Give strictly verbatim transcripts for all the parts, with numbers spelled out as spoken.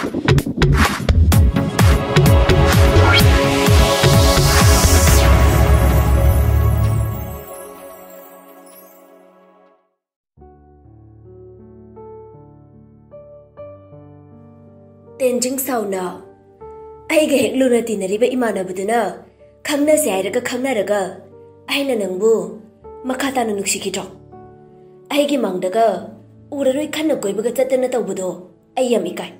ꯇꯦꯟꯖꯤꯡ ꯁꯥꯎꯅ ꯑꯩꯒ ꯍꯦꯛ ꯂꯨꯅ ꯇꯤꯟꯅꯔꯤꯕ ꯏꯃꯥꯟꯅꯕꯗꯨꯅ ꯈꯪꯅꯁꯦ ꯍꯥꯏꯔꯒ ꯈꯪꯅꯔꯒ ꯑꯩꯅ ꯅꯪꯕꯨ ꯃꯈꯥ ꯇꯥꯅ ꯅꯨꯡꯁꯤꯈꯤꯗ꯭ꯔꯣ? ꯑꯩꯒꯤ ꯃꯥꯡꯗꯒ ꯎꯔꯔꯣꯏ ꯈꯟꯅ ꯀꯣꯏꯕꯒ ꯆꯠꯇꯅ ꯇꯧꯕꯗꯣ ꯑꯩ ꯌꯥꯝ ꯏꯀꯥꯏ꯫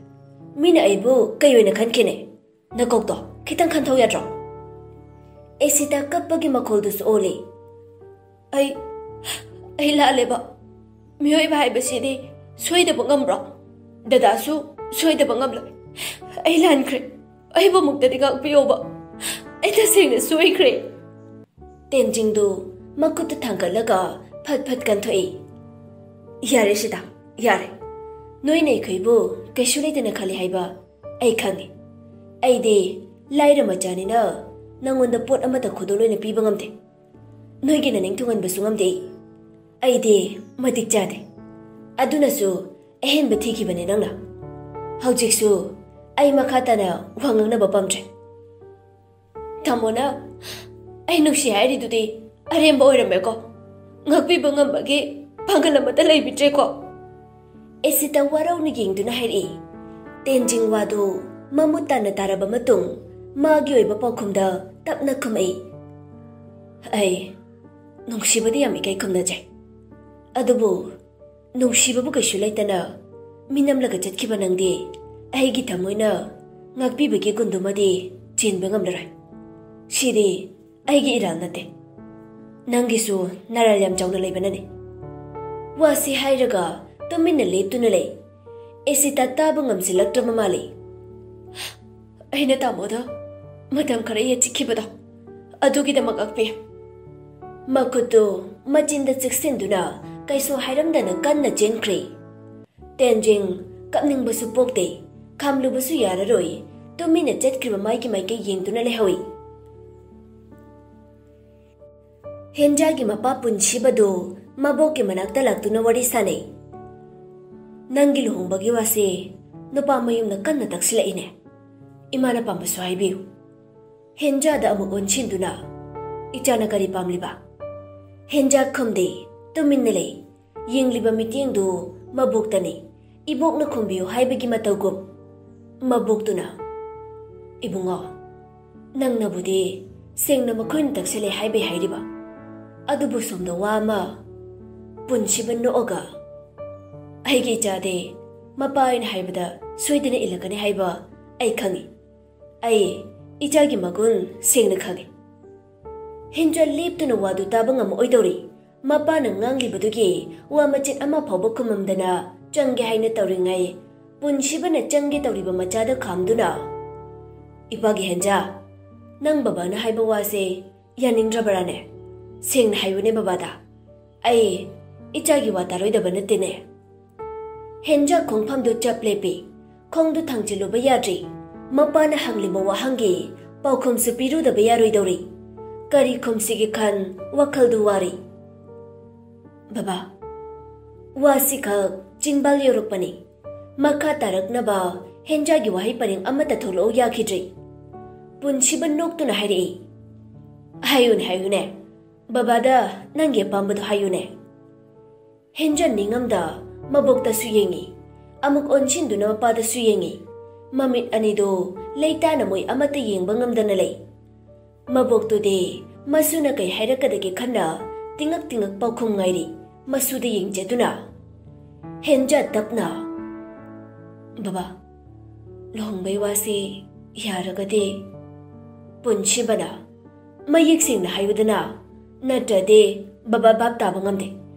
ꯃꯤꯅ ꯑꯩꯕꯨ ꯀꯩ ꯑꯣꯏꯅ ꯈꯟꯈꯤꯅꯦ? ꯅꯀꯣꯛꯇꯣ ꯈꯤꯇꯪ ꯈꯟꯊꯧ ꯌꯥꯗ꯭ꯔꯣ? ꯑꯦꯁꯤꯇꯥ ꯀꯞꯄꯒꯤ ꯃꯈꯣꯜꯗꯨꯁꯨ ꯑꯣꯜꯂꯤ꯫ ꯑꯩ ꯑꯩ ꯂꯥꯜꯂꯦꯕ꯫ ꯃꯤꯑꯣꯏꯕ ꯍꯥꯏꯕꯁꯤꯗꯤ ꯁꯣꯏꯗꯕ ꯉꯝꯕ꯭ꯔꯣ? ꯗꯗꯥꯁꯨ ꯁꯣꯏꯗꯕ ꯉꯝꯂꯣꯏ꯫ ꯑꯩ ꯂꯥꯟꯈ꯭ꯔꯦ꯫ ꯑꯩꯕꯨ ꯑꯃꯨꯛꯇꯗꯤ ꯉꯥꯛꯄꯤꯌꯣꯕ꯫ ꯑꯩ ꯇꯁꯦꯡꯅ ꯁꯣꯏꯈ꯭ꯔꯦ꯫ ꯇꯦꯟꯖꯤꯡꯗꯨ ꯃꯈꯨꯠꯇ ꯊꯥꯡꯒꯠꯂꯒ ꯐꯠ ꯐꯠ ꯀꯟꯊꯣꯛꯏ꯫ ꯌꯥꯔꯦ ꯁꯤꯗ, ꯌꯥꯔꯦ꯫ ꯅꯣꯏꯅ ꯑꯩꯈꯣꯏꯕꯨ ꯀꯩꯁꯨ ꯂꯩꯇꯅ ꯈꯜꯂꯤ ꯍꯥꯏꯕ ꯑꯩ ꯈꯪꯉꯤ꯫ ꯑꯩꯗꯤ ꯂꯥꯏꯔ ꯃꯆꯥꯅꯤꯅ ꯅꯪꯉꯣꯟꯗ ꯄꯣꯠ ꯑꯃꯠꯇ ꯈꯨꯗꯣꯜ ꯑꯣꯏꯅ ꯄꯤꯕ ꯉꯝꯗꯦ꯫ ꯅꯣꯏꯒꯤ ꯅꯅꯤꯡ ꯊꯨꯡꯍꯟꯕꯁꯨ ꯉꯝꯗꯦ꯫ ꯑꯩꯗꯤ ꯃꯇꯤꯛ ꯆꯥꯗꯦ꯫ ꯑꯗꯨꯅꯁꯨ ꯑꯍꯦꯟꯕ ꯊꯤꯈꯤꯕꯅꯦ ꯅꯪꯅ꯫ ꯍꯧꯖꯤꯛꯁꯨ ꯑꯩ ꯃꯈꯥ ꯇꯥꯅ ꯋꯥ ꯉꯥꯡꯅꯕ ꯄꯥꯝꯗ꯭ꯔꯦ꯫ ꯇꯥꯃꯣꯅ ꯑꯩ ꯅꯨꯡꯁꯤ ꯍꯥꯏꯔꯤꯗꯨꯗꯤ ꯑꯔꯦꯝꯕ ꯑꯣꯏꯔꯝꯃꯦꯀꯣ꯫ ꯉꯥꯛꯄꯤꯕ ꯉꯝꯕꯒꯤ ꯄꯥꯡꯒꯜ ꯑꯃꯠꯇ ꯂꯩꯕꯤꯗ꯭ꯔꯦꯀꯣ꯫ ꯑꯦꯁꯤꯇ ꯋꯥꯔꯧꯅ ꯌꯦꯡꯗꯨꯅ ꯍꯥꯏꯔꯛꯏ꯫ ꯇꯦꯟꯖꯤꯡ ꯋꯥꯗꯨ ꯃꯃꯨꯠ ꯇꯥꯅ ꯇꯥꯔꯕ ꯃꯇꯨꯡ ꯃꯥꯒꯤ ꯑꯣꯏꯕ ꯄꯥꯎꯈꯨꯝꯗ ꯇꯞꯅ ꯈꯨꯝꯃꯛꯏ꯫ ꯑꯩ ꯅꯨꯡꯁꯤꯕꯗꯤ ꯌꯥꯝ ꯏꯀꯥꯏ ꯈꯨꯝꯅꯖꯩ, ꯑꯗꯨꯕꯨ ꯅꯨꯡꯁꯤꯕꯕꯨ ꯀꯩꯁꯨ ꯂꯩꯇꯅ ꯃꯤꯅꯝꯂꯒ ꯆꯠꯈꯤꯕ ꯅꯪꯗꯤ ꯑꯩꯒꯤ ꯊꯃꯣꯏꯅ ꯉꯥꯛꯄꯤꯕꯒꯤ ꯒꯨꯟꯗꯨꯃꯗꯤ ꯆꯦꯟꯕ ꯉꯝꯂꯔꯣꯏ꯫ ꯁꯤꯗꯤ ꯑꯩꯒꯤ ꯏꯔꯥꯜ ꯅꯠꯇꯦ, ꯅꯪꯒꯤꯁꯨ ꯅꯔꯥꯜ ꯌꯥꯝ ꯆꯥꯎꯅ ꯂꯩꯕꯅꯅꯤ꯫ ꯋꯥꯁꯤ ꯍꯥꯏꯔꯒ ꯇꯨꯃꯤꯟꯅ ꯂꯦꯞꯇꯨꯅ ꯂꯩ꯫ ꯑꯦꯁꯤꯇꯥ ꯇꯥꯕ ꯉꯝꯁꯤꯜꯂꯛꯇ꯭ꯔꯕ ꯃꯥꯜꯂꯤ꯫ ꯑꯩꯅ ꯇꯥꯃꯣꯗ ꯃꯇꯝ ꯈꯔ ꯌꯦꯠꯁꯤꯟꯈꯤꯕꯗꯣ ꯑꯗꯨꯒꯤꯗꯃꯛ ꯉꯥꯛꯄꯤ꯫ ꯃꯈꯨꯠꯇꯨ ꯃꯆꯤꯟꯗ ꯆꯤꯛꯁꯤꯟꯗꯨꯅ ꯀꯩꯁꯨ ꯍꯥꯏꯔꯝꯗꯅ ꯀꯟꯅ ꯆꯦꯟꯈ꯭ꯔꯦ꯫ ꯇꯦꯟꯖꯤꯡ ꯀꯞꯅꯤꯡꯕꯁꯨ ꯄꯣꯛꯇꯦ, ꯈꯥꯝꯂꯨꯕꯁꯨ ꯌꯥꯔꯔꯣꯏ, ꯇꯨꯃꯤꯟꯅ ꯆꯠꯈ꯭ꯔꯤꯕ ꯃꯥꯒꯤ ꯃꯥꯏꯀꯩ ꯌꯦꯡꯗꯨꯅ ꯂꯩꯍꯧꯏ꯫ ꯍꯦꯟꯖꯥꯒꯤ ꯃꯄꯥ ꯄꯨꯟꯁꯤꯕꯗꯨ ꯃꯕꯣꯛꯀꯤ ꯃꯅꯥꯛꯇ ꯂꯥꯛꯇꯨꯅ ꯋꯥꯔꯤ ꯁꯥꯅꯩ꯫ ꯅꯪꯒꯤ ꯂꯨꯍꯣꯡꯕꯒꯤ ꯋꯥꯁꯦ ꯅꯨꯄꯥ ꯃꯌꯨꯝꯅ ꯀꯟꯅ ꯇꯛꯁꯤꯜꯂꯛꯏꯅꯦ꯫ ꯏꯃꯥꯅ ꯄꯥꯝꯕꯁꯨ ꯍꯥꯏꯕꯤꯌꯨ꯫ ꯍꯦꯟꯖꯥꯗ ꯑꯃꯨꯛ ꯑꯣꯟꯁꯤꯟꯗꯨꯅ, "ꯏꯆꯥꯅ ꯀꯔꯤ ꯄꯥꯝꯂꯤꯕ?" ꯍꯦꯟꯖꯥ ꯈꯨꯝꯗꯦ, ꯇꯨꯃꯤꯟꯅ ꯂꯩ꯫ ꯌꯦꯡꯂꯤꯕ ꯃꯤꯠꯌꯦꯡꯗꯨ ꯃꯕꯣꯛꯇꯅꯤ, ꯏꯕꯣꯛꯅ ꯈꯨꯝꯕꯤꯌꯨ ꯍꯥꯏꯕꯒꯤ ꯃꯇꯧꯒꯨꯝ꯫ ꯃꯕꯣꯛꯇꯨꯅ, "ꯏꯕꯨꯡꯉꯣ, ꯅꯪꯅꯕꯨꯗꯤ ꯁꯦꯡꯅ ꯃꯈꯣꯏꯅ ꯇꯛꯁꯤꯜꯂꯦ ꯍꯥꯏꯕꯩ ꯍꯥꯏꯔꯤꯕ, ꯑꯗꯨꯕꯨ ꯁꯣꯝꯗ ꯋꯥ ꯑꯃ"꯫ ꯄꯨꯟꯁꯤꯕ ꯅꯣꯛꯑꯒ, "ꯑꯩꯒꯤ ꯏꯆꯥꯗꯤ ꯃꯄꯥ ꯑꯣꯏꯅ ꯍꯥꯏꯕꯗ ꯁꯣꯏꯗꯅ ꯏꯜꯂꯛꯀꯅꯤ ꯍꯥꯏꯕ ꯑꯩ ꯈꯪꯏ꯫ ꯑꯩ ꯏꯆꯥꯒꯤ ꯃꯒꯨꯟ ꯁꯦꯡꯅ ꯈꯪꯏ"꯫ ꯍꯦꯟꯖꯥ ꯂꯦꯞꯇꯨꯅ ꯋꯥꯗꯨ ꯇꯥꯕ ꯉꯝꯃꯛꯑꯣꯏꯗꯧꯔꯤ꯫ ꯃꯄꯥꯅ ꯉꯥꯡꯂꯤꯕꯗꯨꯒꯤ ꯋꯥ ꯃꯆꯦꯠ ꯑꯃ ꯐꯥꯎꯕ ꯈꯨꯝꯃꯝꯗꯅ ꯆꯪꯒꯦ ꯍꯥꯏꯅ ꯇꯧꯔꯤꯉꯩ, ꯄꯨꯟꯁꯤꯕꯅ ꯆꯪꯒꯦ ꯇꯧꯔꯤꯕ ꯃꯆꯥꯗ ꯈꯥꯝꯗꯨꯅ, "ꯏꯄꯥꯒꯤ ꯍꯦꯟꯖꯥ, ꯅꯪ ꯕꯕꯥꯅ ꯍꯥꯏꯕ ꯋꯥꯁꯦ ꯌꯥꯅꯤꯡꯗ꯭ꯔꯕꯔꯥꯅꯦ? ꯁꯦꯡꯅ ꯍꯥꯏꯌꯨꯅꯦ ꯕꯕꯥꯗ꯫ ꯑꯩ ꯏꯆꯥꯒꯤ ꯋꯥ ꯇꯥꯔꯣꯏꯗꯕ ꯅꯠꯇꯦꯅꯦ"꯫ ꯍꯦꯟꯖꯥ ꯈꯣꯡꯐꯝꯗꯨ ꯆꯞ ꯂꯦꯞꯄꯤ꯫ ꯈꯣꯡꯗꯨ ꯊꯥꯡꯖꯤꯜꯂꯨꯕ ꯌꯥꯗ꯭ꯔꯤ꯫ ꯃꯄꯥꯅ ꯍꯪꯂꯤꯕ ꯋꯥꯍꯪꯒꯤ ꯄꯥꯎꯈꯨꯝꯁꯨ ꯄꯤꯔꯨꯗꯕ ꯌꯥꯔꯣꯏꯗꯧꯔꯤ꯫ ꯀꯔꯤ ꯈꯨꯝꯁꯤꯒꯦ ꯈꯟ ꯋꯥꯈꯜꯗꯨ ꯋꯥꯔꯤ꯫ "ꯕꯕꯥ, ꯋꯥꯁꯤꯈꯛ ꯆꯤꯡꯕꯥꯜ ꯌꯧꯔꯛꯄꯅꯤ꯫ ꯃꯈꯥ ꯇꯥꯔꯛꯅꯕ ꯍꯦꯟꯖꯥꯒꯤ ꯋꯥꯍꯩ ꯄꯔꯦꯡ ꯑꯃꯠꯇ ꯊꯣꯛꯂꯛꯎ ꯌꯥꯈꯤꯗ꯭ꯔꯤ"꯫ ꯄꯨꯟꯁꯤꯕ ꯅꯣꯛꯇꯨꯅ ꯍꯥꯏꯔꯛꯏ, "ꯍꯥꯏꯌꯨꯅꯦ, ꯍꯥꯏꯌꯨꯅꯦ꯫ ꯕꯕꯥꯗ ꯅꯪꯒꯤ ꯑꯄꯥꯝꯕꯗꯨ ꯍꯥꯏꯌꯨꯅꯦ"꯫ ꯍꯦꯟꯖꯥ ꯅꯤꯡꯉꯝꯗ ꯃꯕꯣꯛꯇꯁꯨ ꯌꯦꯡꯉꯤ, ꯑꯃꯨꯛ ꯑꯣꯟꯁꯤꯟꯗꯨꯅ ꯃꯄꯥꯗꯁꯨ ꯌꯦꯡꯉꯤ꯫ ꯃꯃꯤꯠ ꯑꯅꯤꯗꯨ ꯂꯩꯇꯥꯅ ꯃꯣꯏ ꯑꯃꯠꯇ ꯌꯦꯡꯕ ꯉꯝꯗꯅ ꯂꯩ꯫ ꯃꯕꯣꯛꯇꯨꯗꯤ ꯃꯁꯨꯅ ꯀꯩ ꯍꯥꯏꯔꯛꯀꯗꯒꯦ ꯈꯟꯅ ꯇꯤꯡꯉꯛ ꯇꯤꯡꯉꯛ ꯄꯥꯎꯈꯨꯝ ꯉꯥꯏꯔꯤ꯫ ꯃꯁꯨꯗ ꯌꯦꯡꯖꯗꯨꯅ ꯍꯦꯟꯖꯥ ꯇꯞꯅ, "ꯕꯕꯥ, ꯂꯨꯍꯣꯡꯕꯩ ꯋꯥꯁꯤ ꯌꯥꯔꯒꯗꯤ"꯫ ꯄꯨꯟꯁꯤꯕꯅ, "ꯃꯌꯦꯛ ꯁꯦꯡꯅ ꯍꯥꯏꯌꯨꯗꯅ, ꯅꯠꯇ꯭ꯔꯗꯤ ꯕꯕꯥ ꯚꯥꯞ ꯇꯥꯕ ꯉꯝꯗꯦ꯫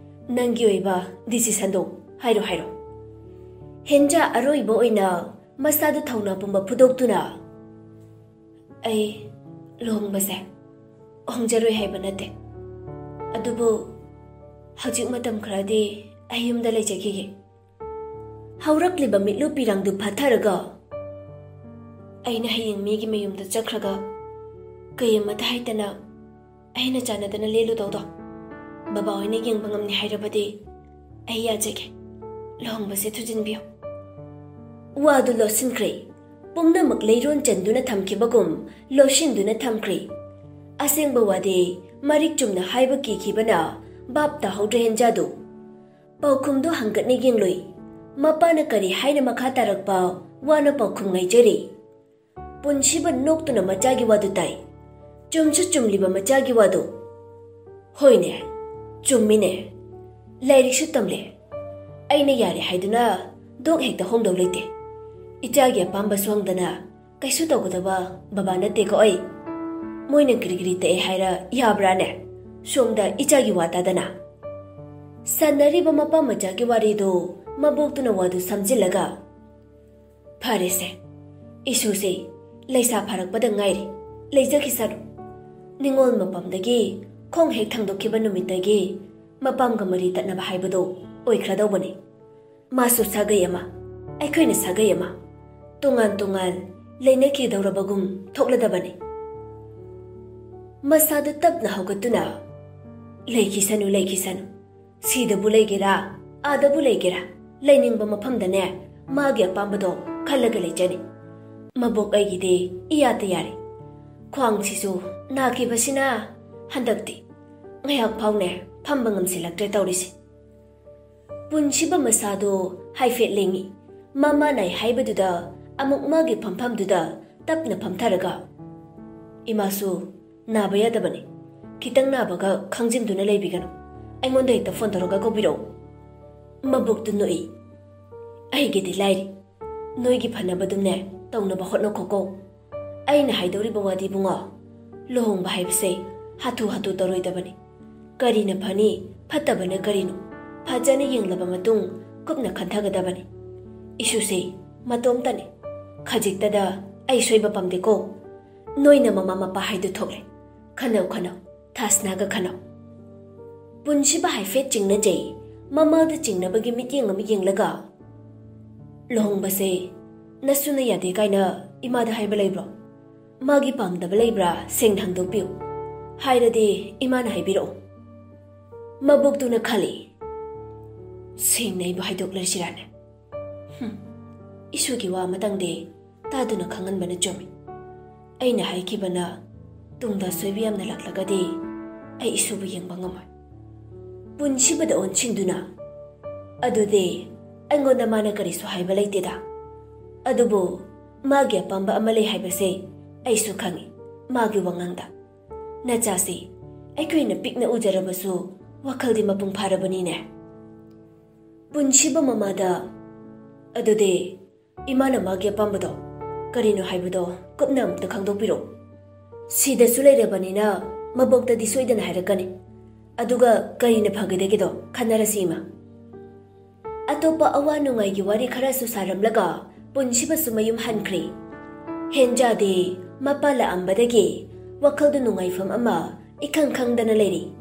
ꯅꯪꯒꯤ ꯑꯣꯏꯕ decisionꯗꯣ ꯍꯥꯏꯔꯣ, ꯍꯥꯏꯔꯣ"꯫ ꯍꯦꯟꯖꯥ ꯑꯔꯣꯏꯕ ꯑꯣꯏꯅ ꯃꯁꯥꯗꯨ ꯊꯧꯅꯥ ꯄꯨꯝꯕ ꯐꯨꯗꯣꯛꯇꯨꯅ, "ꯑꯩ ꯂꯨꯍꯣꯡꯕꯁꯦ ꯍꯣꯡꯖꯔꯣꯏ ꯍꯥꯏꯕ ꯅꯠꯇꯦ, ꯑꯗꯨꯕꯨ ꯍꯧꯖꯤꯛ ꯃꯇꯝ ꯈꯔꯗꯤ ꯑꯩ ꯌꯨꯝꯗ ꯂꯩꯖꯈꯤꯒꯦ"꯫ ꯍꯧꯔꯛꯂꯤꯕ ꯃꯤꯠꯂꯨ ꯄꯤꯔꯥꯡꯗꯨ ꯐꯥꯊꯔꯒ, "ꯑꯩꯅ ꯍꯌꯦꯡ ꯃꯤꯒꯤ ꯃꯌꯨꯝꯗ ꯆꯠꯈ꯭ꯔꯒ ꯀꯩ ꯑꯃꯠꯇ ꯍꯥꯏꯇꯅ ꯑꯩꯅ ꯆꯥꯟꯅꯗꯅ ꯂꯦꯜꯂꯨꯗꯧꯗꯣ ꯕꯕꯥ ꯍꯣꯏꯅ ꯌꯦꯡꯕ ꯉꯝꯅꯤ ꯍꯥꯏꯔꯕꯗꯤ ꯑꯩ ꯌꯥꯖꯒꯦ꯫ ꯂꯨꯍꯣꯡꯕꯁꯦ ꯊꯨꯖꯤꯟꯕꯤꯌꯨ"꯫ ꯋꯥꯗꯨ ꯂꯣꯠꯁꯤꯟꯈ꯭ꯔꯦ꯫ ꯄꯨꯝꯅꯃꯛ ꯂꯩꯔꯣꯟ ꯆꯟꯗꯨꯅ ꯊꯝꯈꯤꯕꯒꯨꯝ ꯂꯣꯠꯁꯤꯟꯗꯨꯅ ꯊꯝꯈ꯭ꯔꯦ꯫ ꯑꯁꯦꯡꯕ ꯋꯥꯗꯤ ꯃꯔꯤꯛ ꯆꯨꯝꯅ ꯍꯥꯏꯕ ꯀꯤꯈꯤꯕꯅ ꯚꯥꯞ ꯇꯥꯍꯧꯗ꯭ꯔꯦ ꯍꯦꯟꯖꯥꯗꯨ꯫ ꯄꯥꯎꯈꯨꯝꯗꯨ ꯍꯪꯒꯠꯅ ꯌꯦꯡꯂꯨꯏ꯫ ꯃꯄꯥꯅ ꯀꯔꯤ ꯍꯥꯏꯅ ꯃꯈꯥ ꯇꯥꯔꯛꯄ ꯋꯥꯅ ꯄꯥꯎꯈꯨꯝ ꯉꯥꯏꯖꯔꯤ꯫ ꯄꯨꯟꯁꯤꯕ ꯅꯣꯛꯇꯨꯅ ꯃꯆꯥꯒꯤ ꯋꯥꯗꯨ ꯇꯥꯏ꯫ ꯆꯨꯝꯁꯨ ꯆꯨꯝꯂꯤꯕ ꯃꯆꯥꯒꯤ ꯋꯥꯗꯨ꯫ ꯍꯣꯏꯅꯦ, ꯆꯨꯝꯃꯤꯅꯦ꯫ ꯂꯥꯏꯔꯤꯛꯁꯨ ꯇꯝꯂꯦ꯫ ꯑꯩꯅ ꯌꯥꯔꯦ ꯍꯥꯏꯗꯨꯅ ꯗꯣꯛ ꯍꯦꯛꯇ ꯍꯣꯡꯗꯧ ꯂꯩꯇꯦ꯫ ꯏꯆꯥꯒꯤ ꯑꯄꯥꯝꯕ ꯁꯣꯡꯗꯅ ꯀꯩꯁꯨ ꯇꯧꯒꯗꯕ ꯕꯕꯥ ꯅꯠꯇꯦꯀꯣ ꯑꯩ꯫ ꯃꯣꯏꯅ ꯀꯔꯤ ꯀꯔꯤ ꯇꯛꯑꯦ ꯍꯥꯏꯔ ꯌꯥꯕ꯭ꯔꯥꯅꯦ? ꯁꯣꯝꯗ ꯏꯆꯥꯒꯤ ꯋꯥ ꯇꯥꯗꯅ꯫ ꯁꯥꯟꯅꯔꯤꯕ ꯃꯄꯥ ꯃꯆꯥꯒꯤ ꯋꯥꯔꯤꯗꯨ ꯃꯕꯣꯛꯇꯨꯅ ꯋꯥꯗꯨ ꯁꯝꯖꯤꯜꯂꯒ, "ꯐꯔꯦꯁꯦ, ꯏꯁꯨꯁꯦ ꯂꯩꯁꯥ ꯐꯥꯔꯛꯄꯗ ꯉꯥꯏꯔꯤ, ꯂꯩꯖꯈꯤꯁꯅꯨ꯫ ꯅꯤꯉꯣꯜ ꯃꯄꯥꯝꯗꯒꯤ ꯈꯣꯡ ꯍꯦꯛ ꯊꯥꯡꯗꯣꯛꯈꯤꯕ ꯅꯨꯃꯤꯠꯇꯒꯤ ꯃꯄꯥꯝꯒ ꯃꯔꯤ ꯇꯠꯅꯕ ꯍꯥꯏꯕꯗꯣ ꯑꯣꯏꯈ꯭ꯔꯗꯧꯕꯅꯤ꯫ ꯃꯥꯁꯨ ꯁꯥꯒꯩ ꯑꯃ, ꯑꯩꯈꯣꯏꯅ ꯁꯥꯒꯩ ꯑꯃ, ꯇꯣꯉꯥꯟ ꯇꯣꯉꯥꯟ ꯂꯩꯅꯈꯤꯗꯧꯔꯕꯒꯨꯝ ꯊꯣꯛꯂꯗꯕꯅꯤ꯫" ꯃꯁꯥꯗꯨ ꯇꯞꯅ ꯍꯧꯒꯠꯇꯨꯅ, "ꯂꯩꯈꯤꯁꯅꯨ, ꯂꯩꯈꯤꯁꯅꯨ꯫ ꯁꯤꯗꯕꯨ ꯂꯩꯒꯦꯔꯥ, ꯑꯥꯗꯕꯨ ꯂꯩꯒꯦꯔꯥ, ꯂꯩꯅꯤꯡꯕ ꯃꯐꯝꯗꯅꯦ ꯃꯥꯒꯤ ꯑꯄꯥꯝꯕꯗꯣ ꯈꯜꯂꯒ ꯂꯩꯖꯅꯤ꯫ ꯃꯕꯣꯛ ꯑꯩꯒꯤꯗꯤ ꯏꯌꯥꯗ ꯌꯥꯔꯦ꯫ ꯈ꯭ꯋꯥꯡꯁꯤꯁꯨ ꯅꯥꯈꯤꯕꯁꯤꯅ ꯍꯟꯗꯛꯇꯤ ꯉꯥꯏꯍꯥꯛ ꯐꯥꯎꯅꯦ ꯐꯝꯕ ꯉꯝꯁꯤꯜꯂꯛꯇ꯭ꯔꯦ ꯇꯧꯔꯤꯁꯦ꯫" ꯄꯨꯟꯁꯤꯕ ꯃꯁꯥꯗꯣ ꯍꯥꯏꯐꯦꯠ ꯂꯦꯡꯉꯤ꯫ ꯃꯃꯥ ꯅꯥꯏ ꯍꯥꯏꯕꯗꯨꯗ ꯑꯃꯨꯛ ꯃꯥꯒꯤ ꯐꯝꯐꯝꯗꯨꯗ ꯇꯞꯅ ꯐꯝꯊꯔꯒ, "ꯏꯃꯥꯁꯨ ꯅꯥꯕ ꯌꯥꯗꯕꯅꯤ꯫ ꯈꯤꯇꯪ ꯅꯥꯕꯒ ꯈꯪꯖꯤꯟꯗꯨꯅ ꯂꯩꯕꯤꯒꯅꯨ꯫ ꯑꯩꯉꯣꯟꯗ ꯍꯦꯛꯇ ꯐꯣꯟ ꯇꯧꯔꯒ ꯀꯧꯕꯤꯔꯛꯎ꯫" ꯃꯕꯨꯛꯇꯨ ꯅꯣꯛꯏ꯫ "ꯑꯩꯒꯤꯗꯤ ꯂꯥꯏꯔꯤ꯫ ꯅꯣꯏꯒꯤ ꯐꯅꯕꯗꯨꯅꯦ ꯇꯧꯅꯕ ꯍꯣꯠꯅꯈꯣꯀꯣ꯫ ꯑꯩꯅ ꯍꯥꯏꯗꯧꯔꯤꯕ ꯋꯥꯗꯤ ꯏꯕꯨꯡꯉꯣ, ꯂꯨꯍꯣꯡꯕ ꯍꯥꯏꯕꯁꯦ ꯍꯥꯊꯨ ꯍꯥꯊꯨ ꯇꯧꯔꯣꯏꯗꯕꯅꯤ꯫ ꯀꯔꯤꯅ ꯐꯅꯤ, ꯐꯠꯇꯕꯅ ꯀꯔꯤꯅꯣ, ꯐꯖꯅ ꯌꯦꯡꯂꯕ ꯃꯇꯨꯡ ꯀꯨꯞꯅ ꯈꯟꯊꯒꯗꯕꯅꯤ꯫ ꯏꯁꯨꯁꯦ ꯃꯇꯣꯝꯇꯅꯤ꯫ ꯈꯖꯤꯛꯇꯗ ꯑꯩ ꯁꯣꯏꯕ ꯄꯥꯝꯗꯦꯀꯣ꯫ ꯅꯣꯏꯅ ꯃꯃꯥ ꯃꯄꯥ ꯍꯥꯏꯗꯨ ꯊꯣꯛꯂꯦ꯫ ꯈꯟꯅꯧ, ꯈꯟꯅꯧ, ꯊꯥꯁꯅꯥꯒ ꯈꯟꯅꯧ꯫" ꯄꯨꯟꯁꯤꯕ ꯍꯥꯏꯐꯦꯠ ꯆꯤꯡꯅꯖꯩ꯫ ꯃꯃꯥꯗ ꯆꯤꯡꯅꯕꯒꯤ ꯃꯤꯠꯌꯦꯡ ꯑꯃ ꯌꯦꯡꯂꯒ, "ꯂꯨꯍꯣꯡꯕꯁꯦ ꯅꯁꯨꯅ ꯌꯥꯗꯦ ꯀꯥꯏꯅ ꯏꯃꯥꯗ ꯍꯥꯏꯕ ꯂꯩꯕ꯭ꯔꯣ? ꯃꯥꯒꯤ ꯄꯥꯝꯗꯕ ꯂꯩꯕ꯭ꯔꯥ ꯁꯦꯡꯅ ꯍꯪꯗꯣꯛꯄꯤꯌꯨ꯫ ꯍꯥꯏꯔꯗꯤ ꯏꯃꯥꯅ ꯍꯥꯏꯕꯤꯔꯛꯎ꯫" ꯃꯕꯨꯛꯇꯨꯅ ꯈꯜꯂꯤ, "ꯁꯦꯡꯅ ꯑꯩꯕꯨ ꯍꯥꯏꯗꯣꯛꯂꯁꯤꯔꯥꯅꯦ? ꯍꯨꯝ, ꯏꯁꯨꯒꯤ ꯋꯥ ꯑꯃꯇꯪꯗꯤ ꯇꯥꯗꯨꯅ ꯈꯪꯍꯟꯕꯅ ꯆꯨꯝꯃꯤ꯫ ꯑꯩꯅ ꯍꯥꯏꯈꯤꯕꯅ ꯇꯨꯡꯗ ꯑꯁꯣꯏꯕ ꯌꯥꯝꯅ ꯂꯥꯛꯂꯒꯗꯤ ꯑꯩ ꯏꯁꯨꯕꯨ ꯌꯦꯡꯕ ꯉꯝꯃꯣꯏ꯫ ꯄꯨꯟꯁꯤꯕꯗ ꯑꯣꯟꯁꯤꯟꯗꯨꯅ, "ꯑꯗꯨꯗꯤ ꯑꯩꯉꯣꯟꯗ ꯃꯥꯅ ꯀꯔꯤꯁꯨ ꯍꯥꯏꯕ ꯂꯩꯇꯦꯗ꯫ ꯑꯗꯨꯕꯨ ꯃꯥꯒꯤ ꯑꯄꯥꯝꯕ ꯑꯃ ꯂꯩ ꯍꯥꯏꯕꯁꯦ ꯑꯩꯁꯨ ꯈꯪꯉꯤ, ꯃꯥꯒꯤ ꯋꯥꯉꯥꯡꯗ꯫ ꯅꯆꯥꯁꯤ ꯑꯩꯈꯣꯏꯅ ꯄꯤꯛꯅ ꯎꯖꯔꯕꯁꯨ ꯋꯥꯈꯜꯗꯤ ꯃꯄꯨꯡ ꯐꯥꯔꯕꯅꯤꯅꯦ꯫" ꯄꯨꯟꯁꯤꯕ ꯃꯃꯥꯗ, "ꯑꯗꯨꯗꯤ ꯏꯃꯥꯅ ꯃꯥꯒꯤ ꯑꯄꯥꯝꯕꯗꯣ ꯀꯔꯤꯅꯣ ꯍꯥꯏꯕꯗꯣ ꯀꯨꯞꯅ ꯑꯃꯨꯛꯇ ꯈꯪꯗꯣꯛꯄꯤꯔꯣ꯫ ꯁꯤꯗꯁꯨ ꯂꯩꯔꯕꯅꯤꯅ ꯃꯕꯣꯛꯇꯗꯤ ꯁꯣꯏꯗꯅ ꯍꯥꯏꯔꯛꯀꯅꯤ꯫ ꯑꯗꯨꯒ ꯀꯔꯤꯅ ꯐꯒꯗꯒꯦꯗꯣ ꯈꯟꯅꯔꯁꯤ, ꯏꯃꯥ꯫" ꯑꯇꯣꯞꯄ ꯑꯋꯥ ꯅꯨꯡꯉꯥꯏꯒꯤ ꯋꯥꯔꯤ ꯈꯔꯁꯨ ꯁꯥꯔꯝꯂꯒ ꯄꯨꯟꯁꯤꯕꯁꯨ ꯃꯌꯨꯝ ꯍꯟꯈ꯭ꯔꯦ꯫ ꯍꯦꯟꯖꯥꯗꯤ ꯃꯄꯥ ꯂꯥꯛꯑꯝꯕꯗꯒꯤ ꯋꯥꯈꯜꯗꯨ ꯅꯨꯡꯉꯥꯏꯐꯝ ꯑꯃ ꯏꯈꯪ ꯈꯪꯗꯅ ꯂꯩꯔꯤ꯫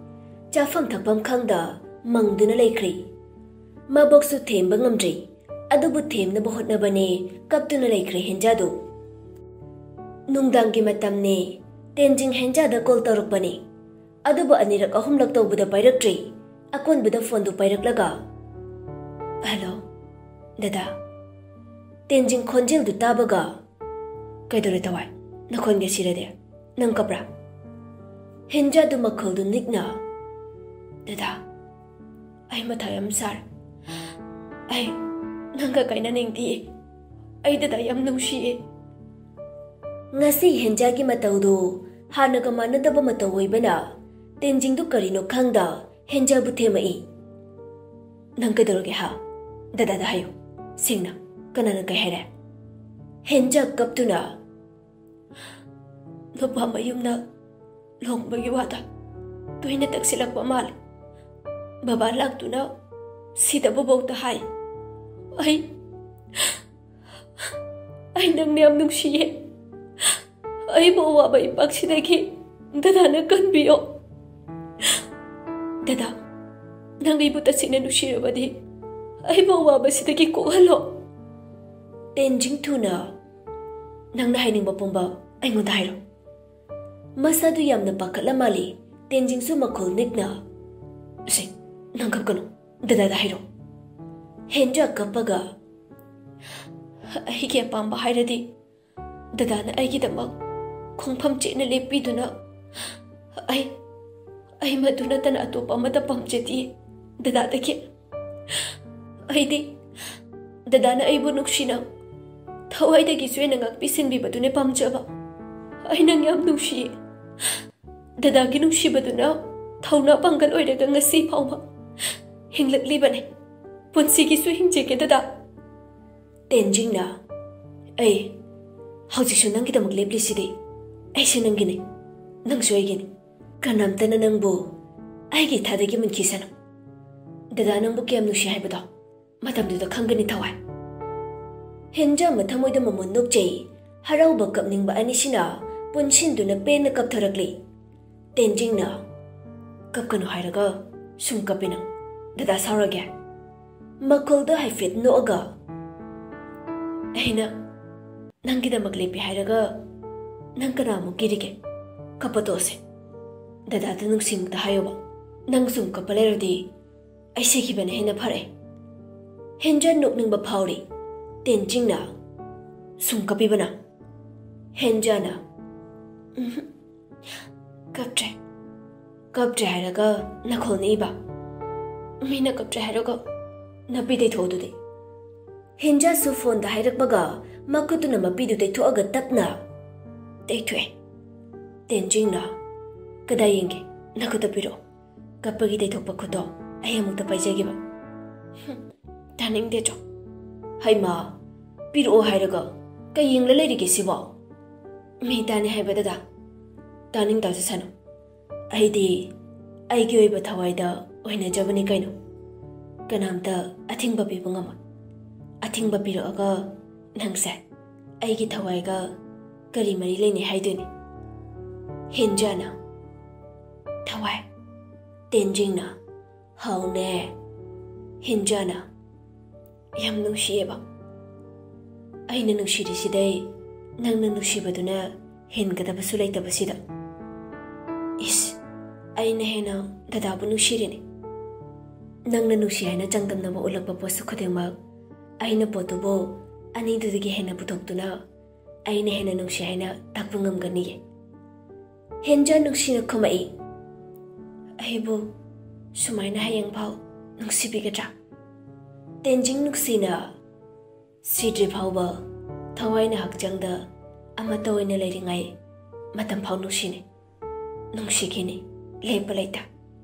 ꯆꯥꯐꯝ ꯊꯛꯐꯝ ꯈꯪꯗ ꯃꯪꯗꯨꯅ ꯂꯩꯈ꯭ꯔꯦ꯫ ꯃꯕꯣꯛꯁꯨ ꯊꯦꯝꯕ ꯉꯝꯗ꯭ꯔꯦ, ꯑꯗꯨꯕꯨ ꯊꯦꯝꯅꯕ ꯍꯣꯠꯅꯕꯅꯦ ꯀꯞꯇꯨꯅ ꯂꯩꯈ꯭ꯔꯦ ꯍꯦꯟꯖꯥꯗꯨ꯫ ꯅꯨꯡꯗꯥꯡꯒꯤ ꯃꯇꯝꯅꯦ꯫ ꯇꯦꯟꯖꯤꯡ ꯍꯦꯟꯖꯥꯗ ꯀꯣꯜ ꯇꯧꯔꯛꯄꯅꯦ꯫ ꯑꯗꯨꯕꯨ ꯑꯅꯤꯔꯛ ꯑꯍꯨꯝꯂꯛ ꯇꯧꯕꯗ ꯄꯥꯏꯔꯛꯇ꯭ꯔꯦ꯫ ꯑꯀꯣꯟꯕꯗ ꯐꯣꯟꯗꯨ ꯄꯥꯏꯔꯛꯂꯒ, "ꯍꯜꯂꯣ, ꯗꯗꯥ꯫" ꯇꯦꯟꯖꯤꯡ ꯈꯣꯟꯖꯦꯜꯗꯨ ꯇꯥꯕꯒ, "ꯀꯩꯗꯧꯔꯦ ꯊꯋꯥꯏ? ꯅꯈꯣꯟꯒ ꯁꯤꯔꯗꯤ? ꯅꯪ ꯀꯞꯄ꯭ꯔꯥ?" ꯍꯦꯟꯖꯥꯗꯨ ꯃꯈꯣꯜꯗꯨ ꯅꯤꯛꯅ, "ꯗꯗꯥ, ꯑꯩ ꯃꯊꯥ ꯌꯥꯝ ꯁꯥꯔꯦ꯫ ꯑꯩ ꯅꯪꯒ ꯀꯥꯏꯅꯅꯤꯡꯗꯤꯌꯦ꯫ ꯑꯩ ꯗꯗꯥ ꯌꯥꯝ ꯅꯨꯡꯁꯤꯌꯦ꯫" ꯉꯁꯤ ꯍꯦꯟꯖꯥꯒꯤ ꯃꯇꯧꯗꯨ ꯍꯥꯟꯅꯒ ꯃꯥꯟꯅꯗꯕ ꯃꯇꯧ ꯑꯣꯏꯕꯅ ꯇꯦꯟꯖꯤꯡꯗꯨ ꯀꯔꯤꯅꯣ ꯈꯪꯗ ꯍꯦꯟꯖꯥꯕꯨ ꯊꯦꯝꯃꯛꯏ꯫ "ꯅꯪ ꯀꯩꯗꯧꯔꯒꯦ ꯍꯥ? ꯗꯗꯥꯗ ꯍꯥꯏꯌꯨ꯫ ꯁꯦꯡꯅ ꯀꯅꯥꯅ ꯀꯩ ꯍꯥꯏꯔꯦ?" ꯍꯦꯟꯖꯥ ꯀꯞꯇꯨꯅ, "ꯅꯨꯄꯥ ꯃꯌꯨꯝꯅ ꯂꯨꯍꯣꯡꯕꯒꯤ ꯋꯥꯗ ꯇꯣꯏꯅ ꯇꯛꯁꯤꯜꯂꯛꯄ ꯃꯥꯜꯂꯦ꯫ ꯕꯕꯥ ꯂꯥꯛꯇꯨꯅ ꯁꯤꯗꯕꯐꯥꯎꯗ ꯍꯥꯏ꯫ ꯑꯩ, ꯑꯩ ꯅꯪꯅ ꯌꯥꯝ ꯅꯨꯡꯁꯤꯌꯦ꯫ ꯑꯩꯕꯨ ꯑꯋꯥꯕ ꯏꯄꯥꯛꯁꯤꯗꯒꯤ ꯗꯗꯥꯅ ꯀꯟꯕꯤꯌꯣ꯫ ꯗꯗꯥ, ꯅꯪ ꯑꯩꯕꯨ ꯇꯁꯦꯡꯅ ꯅꯨꯡꯁꯤꯔꯕꯗꯤ ꯑꯩꯕꯨ ꯑꯋꯥꯕꯁꯤꯗꯒꯤ ꯀꯣꯛꯍꯜꯂꯣ꯫" ꯇꯦꯟꯖꯤꯡ ꯊꯨꯅ, "ꯅꯪꯅ ꯍꯥꯏꯅꯤꯡꯕ ꯄꯨꯝꯕ ꯑꯩꯉꯣꯟꯗ ꯍꯥꯏꯔꯣ꯫" ꯃꯁꯥꯗꯨ ꯌꯥꯝꯅ ꯄꯥꯈꯠꯂ ꯃꯥꯜꯂꯤ꯫ ꯇꯦꯟꯖꯤꯡꯁꯨ ꯃꯈꯣꯜ ꯅꯤꯛꯅ, "ꯁꯦ, ꯅꯪ ꯀꯞꯀꯅꯨ, ꯗꯗꯥꯗ ꯍꯥꯏꯔꯣ꯫" ꯍꯦꯟꯖꯥ ꯀꯞꯄꯒ, ꯑꯩꯒꯤ ꯑꯄꯥꯝꯕ ꯍꯥꯏꯔꯗꯤ ꯗꯗꯥꯅ ꯑꯩꯒꯤꯗꯃꯛ ꯈꯣꯡꯐꯝ ꯆꯦꯠꯅ ꯂꯦꯞꯄꯤꯗꯨꯅ ꯑꯩ ꯑꯩ ꯃꯗꯨ ꯅꯠꯇꯅ ꯑꯇꯣꯞꯄ ꯑꯃꯠꯇ ꯄꯥꯝꯖꯗꯦ꯫ ꯗꯗꯥꯗꯒꯤ ꯑꯩꯗꯤ ꯗꯗꯥꯅ ꯑꯩꯕꯨ ꯅꯨꯡꯁꯤꯅ ꯊꯋꯥꯏꯗꯒꯤꯁꯨ ꯍꯦꯟꯅ ꯉꯥꯛꯄꯤ ꯁꯦꯟꯕꯤꯕꯗꯨꯅꯦ ꯄꯥꯝꯖꯕ꯫ ꯑꯩ ꯅꯪ ꯌꯥꯝ ꯅꯨꯡꯁꯤꯌꯦ꯫ ꯗꯗꯥꯒꯤ ꯅꯨꯡꯁꯤꯕꯗꯨꯅ ꯊꯧꯅꯥ ꯄꯥꯡꯒꯜ ꯑꯣꯏꯔꯒ ꯉꯁꯤ ꯐꯥꯎꯕ ꯍꯤꯡꯂꯛꯂꯤꯕꯅꯦ꯫ ꯄꯨꯟꯁꯤꯒꯤꯁꯨ ꯍꯤꯡꯖꯒꯦ ꯗꯗꯥ꯫ ꯇꯦꯟꯖꯤꯡꯅ, ꯑꯩ ꯍꯧꯖꯤꯛꯁꯨ ꯅꯪꯒꯤꯗꯃꯛ ꯂꯦꯞꯂꯤꯁꯤꯗꯤ꯫ ꯑꯩꯁꯨ ꯅꯪꯒꯤꯅꯤ, ꯅꯪꯁꯨ ꯑꯩꯒꯤꯅꯤ꯫ ꯀꯅꯥꯝꯇꯅ ꯅꯪꯕꯨ ꯑꯩꯒꯤ ꯏꯊꯥꯗꯒꯤ ꯃꯨꯟꯈꯤꯁꯅꯨ꯫ ꯗꯗꯥ ꯅꯪꯕꯨ ꯀꯌꯥꯝ ꯅꯨꯡꯁꯤ ꯍꯥꯏꯕꯗꯣ ꯃꯇꯝꯗꯨꯗ ꯈꯪꯒꯅꯤ ꯊꯋꯥꯏ꯫ ꯍꯦꯟꯖꯥ ꯃꯊꯃꯣꯏꯗ ꯃꯃꯣꯟ ꯅꯣꯛꯆꯩ꯫ ꯍꯔꯥꯎꯕ ꯀꯞꯅꯤꯡꯕ ꯑꯅꯤꯁꯤꯅ ꯄꯨꯟꯁꯤꯟꯗꯨꯅ ꯄꯦꯟꯅ ꯀꯞꯊꯔꯛꯂꯤ꯫ ꯇꯦꯟꯖꯤꯡꯅ, "ꯀꯞꯀꯅꯨ ꯍꯥꯏꯔꯒ ꯁꯨꯝ ꯀꯞꯄꯤ ꯅꯪ꯫ ꯗꯗꯥ ꯁꯥꯎꯔꯒꯦ?" ꯃꯈꯣꯜꯗ ꯍꯥꯏꯐꯦꯠ ꯅꯣꯛꯑꯒ, "ꯑꯩꯅ ꯅꯪꯒꯤꯗꯃꯛ ꯂꯦꯞꯄꯤ ꯍꯥꯏꯔꯒ ꯅꯪ ꯀꯅꯥꯃꯨꯛ ꯀꯤꯔꯤꯒꯦ? ꯀꯞꯄ ꯇꯣꯛꯑꯁꯦ꯫ ꯗꯗꯥꯗ ꯅꯨꯡꯁꯤꯃꯨꯛꯇ ꯍꯥꯏꯌꯣꯕ꯫ ꯅꯪ ꯁꯨꯝ ꯀꯞꯄ ꯂꯩꯔꯗꯤ ꯑꯩ ꯁꯤꯈꯤꯕꯅ ꯍꯦꯟꯅ ꯐꯔꯦ꯫" ꯍꯦꯟꯖꯥ ꯅꯣꯛꯅꯤꯡꯕ ꯐꯥꯎꯔꯤ꯫ ꯇꯦꯟꯖꯤꯡꯅ, "ꯁꯨꯝ ꯀꯞꯄꯤꯕꯅ?" ꯍꯦꯟꯖꯥꯅ, "ꯎꯝ, ꯀꯞꯇ꯭ꯔꯦ꯫ ꯀꯞꯇ꯭ꯔꯦ ꯍꯥꯏꯔꯒ ꯅꯈꯣꯜ ꯅꯤꯛꯏꯕ? ꯃꯤꯅ ꯀꯞꯇ꯭ꯔꯦ ꯍꯥꯏꯔꯒ ꯅꯄꯤ ꯇꯩꯊꯣꯛꯎꯗꯨꯗꯤ?" ꯍꯦꯟꯖꯥꯁꯨ ꯐꯣꯟꯗ ꯍꯥꯏꯔꯛꯄꯒ ꯃꯈꯨꯠꯇꯨꯅ ꯃꯄꯤꯗꯨ ꯇꯩꯊꯣꯛꯑꯒ ꯇꯞꯅ, "ꯇꯩꯊꯣꯛꯑꯦ꯫" ꯇꯦꯟꯖꯤꯡꯅ, "ꯀꯗꯥꯏ ꯌꯦꯡꯒꯦ? ꯅꯈꯨꯠꯇ ꯄꯤꯔꯛꯑꯣ꯫ ꯀꯞꯄꯒꯤ ꯇꯩꯊꯣꯛꯄ ꯈꯨꯠꯇꯣ ꯑꯩ ꯑꯃꯨꯛꯇ ꯄꯥꯏꯖꯒꯦꯕ꯫" "ꯍꯨꯝ, ꯇꯥꯅꯤꯡꯗꯦ ꯆꯣ꯫" "ꯍꯩꯃꯥ, ꯄꯤꯔꯛꯑꯣ ꯍꯥꯏꯔꯒ ꯀꯩ ꯌꯦꯡꯂ ꯂꯩꯔꯤꯒꯦ ꯁꯤꯕꯣ? ꯃꯤ ꯇꯥꯅꯤ ꯍꯥꯏꯕ ꯗꯗꯥ, ꯇꯥꯅꯤꯡ ꯇꯥꯖꯁꯅꯨ꯫ ꯑꯩꯗꯤ ꯑꯩꯒꯤ ꯑꯣꯏꯕ ꯊꯋꯥꯏꯗ ꯑꯣꯏꯅꯖꯕꯅꯤ ꯀꯩꯅꯣ꯫ ꯀꯅꯥꯝꯇ ꯑꯊꯤꯡꯕ ꯄꯤꯕ ꯉꯝꯃꯣꯏ꯫ ꯑꯊꯤꯡꯕ ꯄꯤꯔꯛꯑꯒ ꯅꯪꯁꯦ ꯑꯩꯒꯤ ꯊꯋꯥꯏꯒ ꯀꯔꯤ ꯃꯔꯤ ꯂꯩꯅꯩ ꯍꯥꯏꯗꯣꯏꯅꯣ?" ꯍꯦꯟꯖꯥꯅ, "ꯊꯋꯥꯏ꯫" ꯇꯦꯟꯖꯤꯡꯅ, "ꯍꯥꯎꯅꯦ꯫" ꯍꯦꯟꯖꯥꯅ, "ꯌꯥꯝ ꯅꯨꯡꯁꯤꯌꯦꯕ꯫ ꯑꯩꯅ ꯅꯨꯡꯁꯤꯔꯤꯁꯤꯗꯩ ꯅꯪꯅ ꯅꯨꯡꯁꯤꯕꯗꯨꯅ ꯍꯦꯟꯒꯗꯕꯁꯨ ꯂꯩꯇꯕꯁꯤꯗ꯫ ꯏꯁ, ꯑꯩꯅ ꯍꯦꯟꯅ ꯗꯗꯥꯕꯨ ꯅꯨꯡꯁꯤꯔꯤꯅꯤ꯫ ꯅꯪꯅ ꯅꯨꯡꯁꯤ ꯍꯥꯏꯅ ꯆꯥꯡꯗꯝꯅꯕ ꯎꯠꯂꯛꯄ ꯄꯣꯠꯁꯛ ꯈꯨꯗꯤꯡꯃꯛ ꯑꯩꯅ ꯄꯣꯠꯇꯨꯕꯨ ꯑꯅꯤꯗꯨꯗꯒꯤ ꯍꯦꯟꯅ ꯄꯨꯊꯣꯛꯇꯨꯅ ꯑꯩꯅ ꯍꯦꯟꯅ ꯅꯨꯡꯁꯤ ꯍꯥꯏꯅ ꯇꯥꯛꯄ ꯉꯝꯒꯅꯤꯌꯦ꯫ ꯍꯦꯟꯖꯥ ꯅꯨꯡꯁꯤꯅ ꯈꯨꯝꯃꯛꯏ, "ꯑꯩꯕꯨ ꯁꯨꯃꯥꯏꯅ ꯍꯌꯦꯡꯐꯥꯎ ꯅꯨꯡꯁꯤꯕꯤꯒꯗ꯭ꯔꯥ?" ꯇꯦꯟꯖꯤꯡ ꯅꯨꯡꯁꯤꯅ, "ꯁꯤꯗ꯭ꯔꯤ ꯐꯥꯎꯕ ꯊꯋꯥꯏꯅ ꯍꯛꯆꯥꯡꯗ ꯑꯃꯠꯇ ꯑꯣꯏꯅ ꯂꯩꯔꯤꯉꯩ ꯃꯇꯝ ꯐꯥꯎ ꯅꯨꯡꯁꯤꯅꯤ, ꯅꯨꯡꯁꯤꯈꯤꯅꯤ, ꯂꯦꯞꯄ ꯂꯩꯇ꯫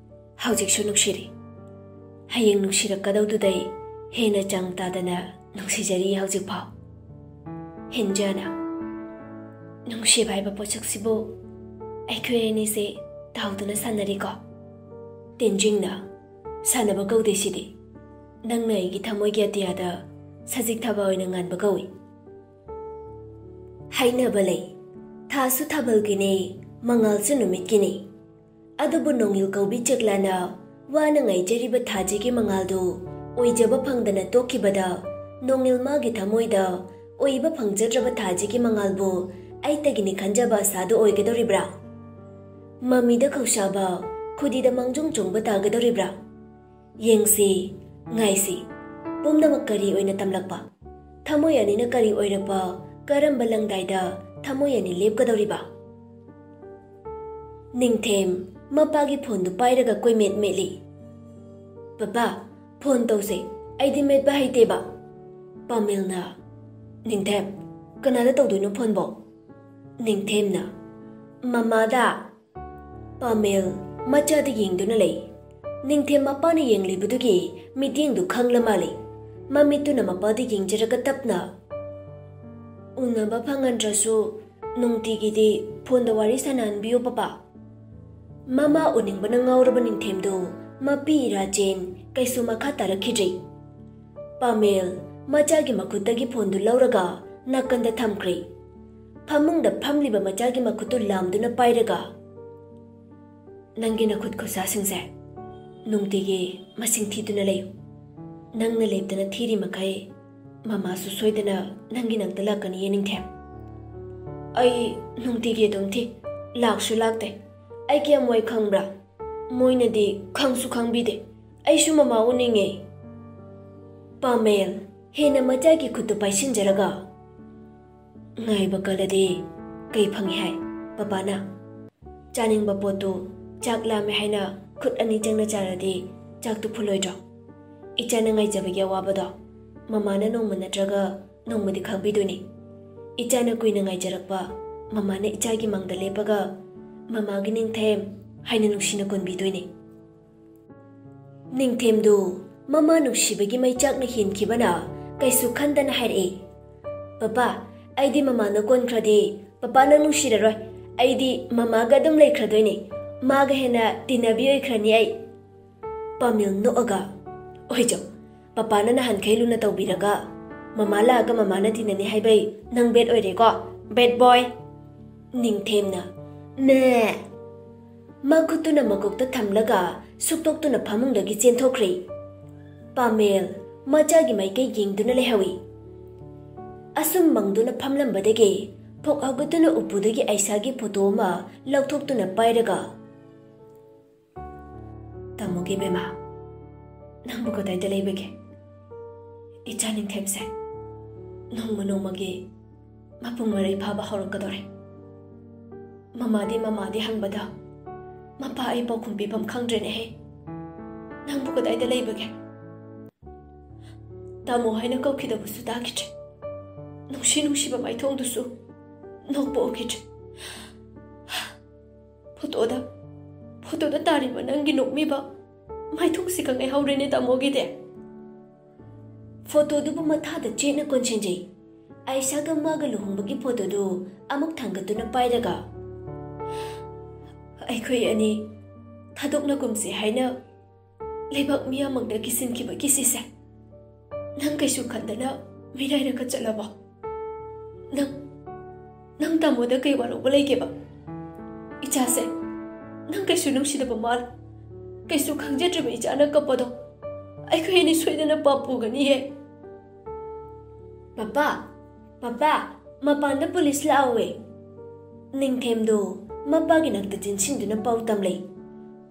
ꯍꯧꯖꯤꯛꯁꯨ ꯅꯨꯡꯁꯤꯔꯤ꯫ ꯍꯌꯦꯡ ꯅꯨꯡꯁꯤꯔꯛꯀꯗꯧꯗꯨꯗꯩ ꯍꯦꯟꯅ ꯆꯥꯡ ꯇꯥꯗꯅ ꯅꯨꯡꯁꯤꯖꯔꯤ ꯍꯧꯖꯤꯛꯐꯥꯎ꯫" ꯍꯦꯟꯖꯥꯅ, "ꯅꯨꯡꯁꯤꯕ ꯍꯥꯏꯕ ꯄꯣꯠꯁꯛꯁꯤꯕꯨ ꯑꯩꯈꯣꯏ ꯑꯅꯤꯁꯦ ꯇꯥꯎꯗꯨꯅ ꯁꯥꯟꯅꯔꯤꯀꯣ?" ꯇꯦꯟꯖꯤꯡꯅ, "ꯁꯥꯟꯅꯕ ꯀꯧꯗꯦ ꯁꯤꯗꯤ꯫ ꯅꯪꯅ ꯑꯩꯒꯤ ꯊꯃꯣꯏꯒꯤ ꯑꯇꯤꯌꯥꯗ ꯁꯖꯤꯛ ꯊꯥꯕ ꯑꯣꯏꯅ ꯉꯥꯟꯕ ꯀꯧꯏ꯫" ꯍꯥꯏꯅꯕ ꯂꯩ, "ꯊꯥꯁꯨ ꯊꯥꯕꯜꯒꯤꯅꯤ, ꯃꯉꯥꯜꯁꯨ ꯅꯨꯃꯤꯠꯀꯤꯅꯤ꯫" ꯑꯗꯨꯕꯨ ꯅꯣꯡꯏꯜ ꯀꯧꯕꯤ ꯆꯦꯛꯂꯥꯅ ꯋꯥꯅ ꯉꯥꯏꯖꯔꯤꯕ ꯊꯥꯁꯤꯒꯤ ꯃꯉꯥꯜꯗꯨ ꯑꯣꯏꯖꯕ ꯐꯪꯗꯅ ꯇꯣꯛꯈꯤꯕꯗ, ꯅꯣꯡꯏꯜ ꯃꯥꯒꯤ ꯊꯃꯣꯏꯗ ꯑꯣꯏꯕ ꯐꯪꯖꯗ꯭ꯔꯕ ꯊꯥꯁꯤꯒꯤ ꯃꯉꯥꯜꯕꯨ ꯑꯩꯇꯒꯤꯅꯤ ꯈꯟꯖꯕ ꯑꯁꯥꯗꯨ ꯑꯣꯏꯒꯗꯧꯔꯤꯕ꯭ꯔꯥ? ꯃꯃꯤꯗ ꯈꯧꯁꯥꯕ, ꯈꯨꯗꯤꯗ ꯃꯥꯡꯖꯣꯡ ꯆꯣꯡꯕ ꯇꯥꯒꯗꯧꯔꯤꯕ꯭ꯔꯥ? ꯌꯦꯡꯁꯤ, ꯉꯥꯏꯁꯤ, ꯄꯨꯝꯅꯃꯛ ꯀꯔꯤ ꯑꯣꯏꯅ ꯇꯝꯂꯛꯄ? ꯊꯃꯣꯏ ꯑꯅꯤꯅ ꯀꯔꯤ ꯑꯣꯏꯔꯛꯄ? ꯀꯔꯝꯕ ꯂꯪꯗꯥꯏꯗ ꯊꯃꯣꯏ ꯑꯅꯤ ꯂꯦꯞꯀꯗꯧꯔꯤꯕ? ꯅꯤꯡꯊꯦꯝ ꯃꯄꯥꯒꯤ ꯐꯣꯟꯗꯨ ꯄꯥꯏꯔꯒ ꯀꯣꯏꯃꯦꯠ ꯃꯦꯠꯂꯤ꯫ "ꯄꯄꯥ, ꯐꯣꯟ ꯇꯧꯁꯦ, ꯑꯩꯗꯤ ꯃꯦꯠꯄ ꯍꯩꯇꯦꯕ꯫" ꯄꯥꯃꯦꯜꯅ, "ꯅꯤꯡꯊꯦꯝ, ꯀꯅꯥꯗ ꯇꯧꯗꯣꯏꯅꯣ ꯐꯣꯟꯕꯣ?" ꯅꯤꯡꯊꯦꯝꯅ, "ꯃꯃꯥꯗ꯫" ꯄꯥꯃꯦꯜ ꯃꯆꯥꯗ ꯌꯦꯡꯗꯨꯅ ꯂꯩ꯫ ꯅꯤꯡꯊꯦꯝ ꯃꯄꯥꯅ ꯌꯦꯡꯂꯤꯕꯗꯨꯒꯤ ꯃꯤꯠꯌꯦꯡꯗꯨ ꯈꯪꯂ ꯃꯥꯜꯂꯤ꯫ ꯃꯃꯤꯠꯇꯨꯅ ꯃꯄꯥꯗ ꯌꯦꯡꯖꯔꯒ ꯇꯞꯅ, "ꯎꯅꯕ ꯐꯪꯍꯟꯗ꯭ꯔꯁꯨ ꯅꯨꯡꯇꯤꯒꯤꯗꯤ ꯐꯣꯟꯗ ꯋꯥꯔꯤ ꯁꯥꯟꯅꯍꯟꯕꯤꯌꯨ ꯄꯄꯥ꯫" ꯃꯃꯥ ꯎꯅꯤꯡꯕꯅ ꯉꯥꯎꯔꯕ ꯅꯤꯡꯊꯦꯝꯗꯨ ꯃꯄꯤ ꯏꯔꯥ ꯆꯦꯟ ꯀꯩꯁꯨ ꯃꯈꯥ ꯇꯥꯔꯛꯈꯤꯗ꯭ꯔꯤ꯫ ꯄꯥꯃꯦꯜ ꯃꯆꯥꯒꯤ ꯃꯈꯨꯠꯇꯒꯤ ꯐꯣꯟꯗꯨ ꯂꯧꯔꯒ ꯅꯥꯀꯟꯗ ꯊꯝꯈ꯭ꯔꯦ꯫ ꯐꯃꯨꯡꯗ ꯐꯝꯂꯤꯕ ꯃꯆꯥꯒꯤ ꯃꯈꯨꯠꯇꯨ ꯂꯥꯝꯗꯨꯅ ꯄꯥꯏꯔꯒ, "ꯅꯪꯒꯤ ꯅꯈꯨꯠ ꯈꯨꯠꯁꯥꯁꯤꯡꯁꯦ ꯅꯨꯡꯇꯤꯒꯤ ꯃꯁꯤꯡ ꯊꯤꯗꯨꯅ ꯂꯩꯌꯨ꯫ ꯅꯪꯅ ꯂꯦꯞꯇꯅ ꯊꯤꯔꯤ ꯃꯈꯩ ꯃꯃꯥꯁꯨ ꯁꯣꯏꯗꯅ ꯅꯪꯒꯤ ꯅꯥꯛꯇ ꯂꯥꯛꯀꯅꯤꯌꯦ ꯅꯤꯡꯊꯦꯝ꯫" "ꯑꯩ ꯅꯨꯡꯇꯤꯒꯤ ꯑꯗꯨꯝ ꯊꯤ, ꯂꯥꯛꯁꯨ ꯂꯥꯛꯇꯦ꯫ ꯑꯩ ꯀꯌꯥꯝ ꯋꯥꯏ ꯈꯪꯕ꯭ꯔꯥ? ꯃꯣꯏꯅꯗꯤ ꯈꯪꯁꯨ ꯈꯪꯕꯤꯗꯦ꯫ ꯑꯩꯁꯨ ꯃꯃꯥ ꯎꯅꯤꯡꯉꯦ꯫" ꯄꯥꯃꯦꯜ ꯍꯦꯟꯅ ꯃꯆꯥꯒꯤ ꯈꯨꯠꯇꯨ ꯄꯥꯏꯁꯤꯟꯖꯔꯒ, "ꯉꯥꯏꯕ ꯀꯜꯂꯗꯤ ꯀꯩ ꯐꯪꯉꯤ ꯍꯥꯏ, ꯄꯄꯥꯅ? ꯆꯥꯅꯤꯡꯕ ꯄꯣꯠꯇꯨ ꯆꯥꯛ ꯂꯥꯝꯃꯦ ꯍꯥꯏꯅ ꯈꯨꯠ ꯑꯅꯤ ꯆꯪꯅ ꯆꯥꯔꯗꯤ ꯆꯥꯛꯇꯨ ꯐꯨꯜꯂꯣꯏꯗ꯭ꯔꯣ? ꯏꯆꯥꯅ ꯉꯥꯏꯖꯕꯒꯤ ꯑꯋꯥꯕꯗꯣ ꯃꯃꯥꯅ ꯅꯣꯡꯃ ꯅꯠꯇ꯭ꯔꯒ ꯅꯣꯡꯃꯗꯤ ꯈꯪꯕꯤꯗꯣꯏꯅꯤ꯫ ꯏꯆꯥꯅ ꯀꯨꯏꯅ ꯉꯥꯏꯖꯔꯛꯄ ꯃꯃꯥꯅ ꯏꯆꯥꯒꯤ ꯃꯥꯡꯗ ꯂꯦꯞꯄꯒ ꯃꯃꯥꯒꯤ ꯅꯤꯡꯊꯦꯝ ꯍꯥꯏꯅ ꯅꯨꯡꯁꯤꯅ ꯀꯣꯟꯕꯤꯗꯣꯏꯅꯤ꯫" ꯅꯤꯡꯊꯦꯝꯗꯨ ꯃꯃꯥ ꯅꯨꯡꯁꯤꯕꯒꯤ ꯃꯩꯆꯥꯛꯅ ꯍꯦꯟꯈꯤꯕꯅ ꯀꯩꯁꯨ ꯈꯟꯗꯅ ꯍꯥꯏꯔꯛꯏ, "ꯄꯄꯥ, ꯑꯩꯗꯤ ꯃꯃꯥꯅ ꯀꯣꯟꯈ꯭ꯔꯗꯤ ꯄꯄꯥ ꯅꯪ ꯅꯨꯡꯁꯤꯔꯔꯣꯏ꯫ ꯑꯩꯗꯤ ꯃꯃꯥꯒ ꯑꯗꯨꯝ ꯂꯩꯈ꯭ꯔꯗꯣꯏꯅꯤ꯫ ꯃꯥꯒ ꯍꯦꯟꯅ ꯇꯤꯟꯅꯕꯤ ꯑꯣꯏꯈ꯭ꯔꯅꯤ ꯑꯩ꯫" ꯄꯥꯃꯦꯜ ꯅꯣꯛꯑꯒ, "ꯑꯣꯏꯖꯧ, ꯄꯄꯥꯅ ꯅꯍꯥꯟꯈꯩ ꯂꯨꯅ ꯇꯧꯕꯤꯔꯒ ꯃꯃꯥ ꯂꯥꯛꯑꯒ ꯃꯃꯥꯅ ꯇꯤꯟꯅꯅꯤ ꯍꯥꯏꯕꯩ ꯅꯪ ꯕꯦꯠ ꯑꯣꯏꯔꯦꯀꯣ? ꯕꯦꯠ ꯕꯣꯏ!" ꯅꯤꯡꯊꯦꯝꯅ, "ꯃꯦ!" ꯃꯈꯨꯠꯇꯨꯅ ꯃꯀꯣꯛꯇ ꯊꯝꯂꯒ ꯁꯨꯛꯇꯣꯛꯇꯨꯅ ꯐꯃꯨꯡꯗꯒꯤ ꯆꯦꯟꯊꯣꯛꯈ꯭ꯔꯦ꯫ ꯄꯥꯃꯦꯜ ꯃꯆꯥꯒꯤ ꯃꯥꯏꯀꯩ ꯌꯦꯡꯗꯨꯅ ꯂꯩꯍꯧꯏ꯫ ꯑꯁꯨꯝ ꯃꯪꯗꯨꯅ ꯐꯝꯂꯝꯕꯗꯒꯤ ꯐꯣꯛ ꯍꯧꯒꯠꯇꯨꯅ ꯎꯄꯨꯗꯒꯤ ꯑꯥꯏꯁꯥꯒꯤ ꯐꯣꯇꯣ ꯑꯃ ꯂꯧꯊꯣꯛꯇꯨꯅ ꯄꯥꯏꯔꯒ, "ꯇꯥꯃꯣꯒꯤ ꯕꯦꯃꯥ, ꯅꯪꯕꯨ ꯀꯗꯥꯏꯗ ꯂꯩꯕꯒꯦ? ꯏꯆꯥ ꯅꯤꯡꯊꯦꯝꯁꯦ ꯅꯣꯡꯃ ꯅꯣꯡꯃꯒꯤ ꯃꯄꯨꯡ ꯃꯔꯩ ꯐꯥꯕ ꯍꯧꯔꯛꯀꯗꯧꯔꯦ꯫ ꯃꯃꯥꯗꯤ ꯃꯃꯥꯗꯤ ꯍꯪꯕꯗ ꯃꯄꯥ ꯑꯩ ꯄꯥꯎꯈꯨꯝ ꯄꯤꯐꯝ ꯈꯪꯗ꯭ꯔꯦꯅꯦꯍꯦ꯫ ꯅꯪꯕꯨ ꯀꯗꯥꯏꯗ ꯂꯩꯕꯒꯦ?" ꯇꯥꯃꯣ ꯍꯥꯏꯅ ꯀꯧꯈꯤꯗꯕꯁꯨ ꯇꯥꯈꯤꯗ꯭ꯔꯦ꯫ ꯅꯨꯡꯁꯤ ꯅꯨꯡꯁꯤꯕ ꯃꯥꯏꯊꯣꯡꯗꯨꯁꯨ ꯅꯣꯛꯄ ꯎꯈꯤꯗ꯭ꯔꯦ꯫ ꯐꯣꯇꯣꯗ, ꯐꯣꯇꯣꯗ ꯇꯥꯔꯤꯕ ꯅꯪꯒꯤ ꯅꯣꯛꯃꯤꯕ ꯃꯥꯏꯊꯣꯡꯁꯤ ꯈꯪ ꯉꯥꯏꯍꯧꯔꯦꯅꯦ ꯇꯥꯃꯣꯒꯤꯗꯤ꯫ ꯐꯣꯇꯣꯗꯨꯕꯨ ꯃꯊꯥꯗ ꯆꯦꯠꯅ ꯀꯣꯟꯁꯤꯟꯖꯩ꯫ ꯑꯥꯏꯁꯥꯒ ꯃꯥꯒ ꯂꯨꯍꯣꯡꯕꯒꯤ ꯐꯣꯇꯣꯗꯨ ꯑꯃꯨꯛ ꯊꯥꯡꯒꯠꯇꯨꯅ ꯄꯥꯏꯔꯒ, "ꯑꯩꯈꯣꯏ ꯑꯅꯤ ꯊꯥꯗꯣꯛꯅꯒꯨꯝꯁꯦ ꯍꯥꯏꯅ ꯂꯩꯕꯥꯛ ꯃꯤꯌꯥꯝꯃꯛꯇ ꯀꯤꯁꯤꯟꯈꯤꯕꯒꯤ ꯁꯤꯁꯦ ꯅꯪ ꯀꯩꯁꯨ ꯈꯟꯗꯅ ꯃꯤꯔꯥꯏꯔꯒ ꯆꯠꯂꯕꯣ? ꯅꯪ, ꯅꯪ ꯇꯥꯃꯣꯗ ꯀꯩ ꯋꯥꯔꯧꯕ ꯂꯩꯒꯦꯕ? ꯏꯆꯥꯁꯦ ꯅꯪ ꯀꯩꯁꯨ ꯅꯨꯡꯁꯤꯗꯕ ꯃꯥꯜꯂꯦ꯫ ꯀꯩꯁꯨ ꯈꯪꯖꯗ꯭ꯔꯤꯕ ꯏꯆꯥꯅ ꯀꯞꯄꯗꯣ ꯑꯩꯈꯣꯏ ꯑꯅꯤ ꯁꯣꯏꯗꯅ ꯄꯥꯞ ꯄꯨꯒꯅꯤꯍꯦ꯫" "ꯄꯄꯥ, ꯄꯄꯥ, ꯃꯄꯥꯟꯗ ꯄꯨꯂꯤꯁ ꯂꯥꯛꯍꯧꯋꯦ꯫" ꯅꯤꯡꯊꯦꯝꯗꯨ ꯃꯄꯥꯒꯤ ꯅꯥꯛꯇ ꯆꯤꯟꯁꯤꯟꯗꯨꯅ ꯄꯥꯎ ꯇꯝꯂꯩ꯫